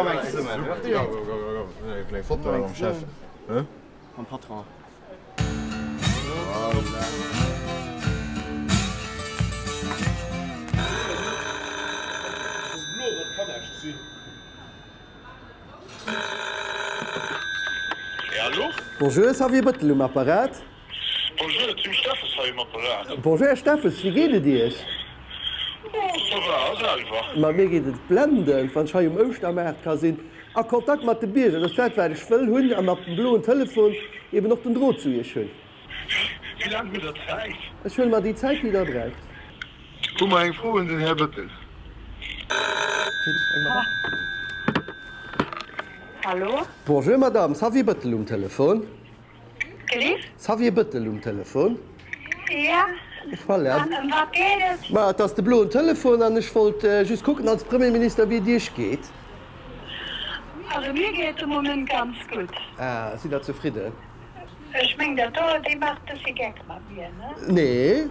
mer eng zesummen. Eng Foto mam Chef. Mam Patron. Bonjour, Xavier Bettel um Apparat. Bonjour, Tim Steffes hei um Apparat. Bonjour Här Steffes, wéi geet et Iech? Oh, ça va, a selwer? Ma mir geet et blendend, wann ech hei um Ouschtermaart ka sinn, a Kontakt mat de Bierger, dat ass dat wat ech wëll hunn, a mat dem bloen Telefon eben och den Drot zu Iech hunn. Wéi laang hutt Der Zäit? Ech huele mer déi Zäit déi Der braucht. Hu mer eng Fro un den Här Bettel. Hallo? Bonjour Madame, Xavier Bettel um Telefon. Gelift? Xavier Bëttel um Telefon. Ja. Voilà. An ëm wat geet et? Ma et ass de bloen Telefon an ech wollt just kucken als Premierminister wéi et Iech geet. Also mir geet et de Moment ganz gutt. Ah, sidd Der zefridden? Ech meng dat do, dee maacht bëssi Geck mat mir, ne? Nee.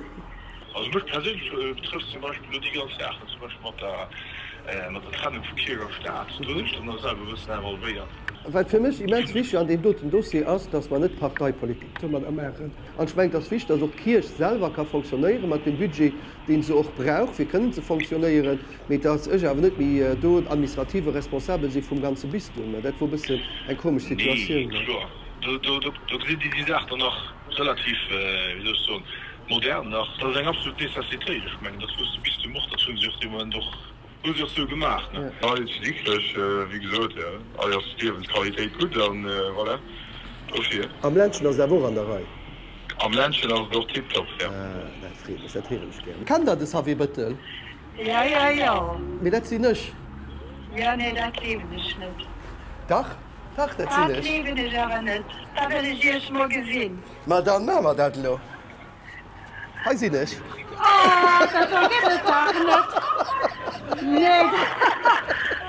Also mech perséinlech betrëfft zum Beispill elo déi ganz Saachen, zum Beispill mat der, mat der Trennung vu Kierch a Staat, do sinn ech dann nach selwer e bëssen involvéiert. Wat fir mech immens wichteg an deem doten Dossier ass, dass mer net Parteipolitik domadder maachen. An ech mengen, et ass wichteg, dass och d'Kierch selwer ka fonctionnéieren mat deem Budget, dee se och brauch, fir kënnen ze fonctionnéieren, mee dass ech awer net méi do administrative Responsabel si vum ganze Bistum. Dat wor e bëssen eng komesch Situatioun. Nee, kloer, do, do, do gesitt Dir déi Saach dann nach relativ, wéi soll ech soen, modern nach. Dat ass eng absolut Necessitéit. Ech mengen, dat wosst de Bistum och, dat hu se och dee Moment och Hu se och sou gemaach, ne? Hei zu Dikrech, wéi gesot, hei ass d'Liewensqualitéit gutt an voilà, dofir. Am Ländchen ass et awer och an der Rei? Am Ländchen ass et och tiptop, jo. Ah, dat freet mech, dat héieren ech gären. Kennt der de Xavier Bëttel? Jo, jo, jo. Mee dat sinn ech. Jo, nee, dat gleewen ech net. Dach, dach, dat sinn ech. Dat gleewen ech awer net. Da wëll ech iech mol gesinn. Ma dann maache mer dat elo. Hei sinn ech. Oh, dat do gëtt et dach net! Nee.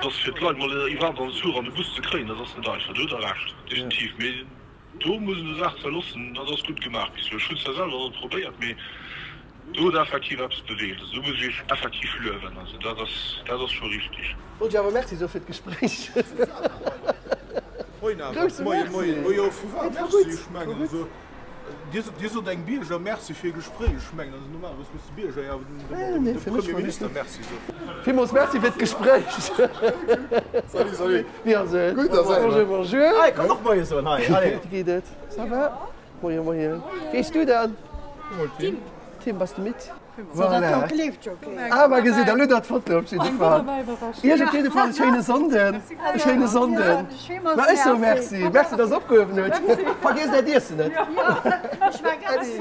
Dass fir d'Leit mol iwwerhaapt an den Zuch an de Bus ze kréien, dat ass net einfach. Do hutt Der Recht, definitiv. Mee do muss een der Saach zerloossen, dat ass gutt gemaach bis elo. Ech hunn et zwar selwer net probéiert, mee do huet effektiv eppes beweegt. Also do muss ech Iech effektiv luewen. Also dat ass, dat ass scho richtig. Wollt ech awer Merci soe fir d'Gespréich. Grousse Merci. Et war gutt. Dir sot engem Bierger Merci fir e Gespréich. Ech mengen, also normalerweis muss de Bierger jo awer dem Premier Minister Merci soen. Villmools Merci fir d'Gespréich. Salut, salut. Wéi ass et? Gutt, a selwer? Bonjour, bonjour. Hei, kann och Moie soen hei. Allez. Wéi geet et? Ça va? Moie, moie. Wéi heeschs du dann? Tim. Tim, bass de midd? Voilà. Ah, ma gesitt, dann hutt der d'Foto op jidde Fall. Iech op jidde Fall e schéine Sonnden. E schéine Sonnden. Ma ech soe Merci. Merci, dass der opgehuewen hutt. Vergiesst äert Iessen net. Äddi.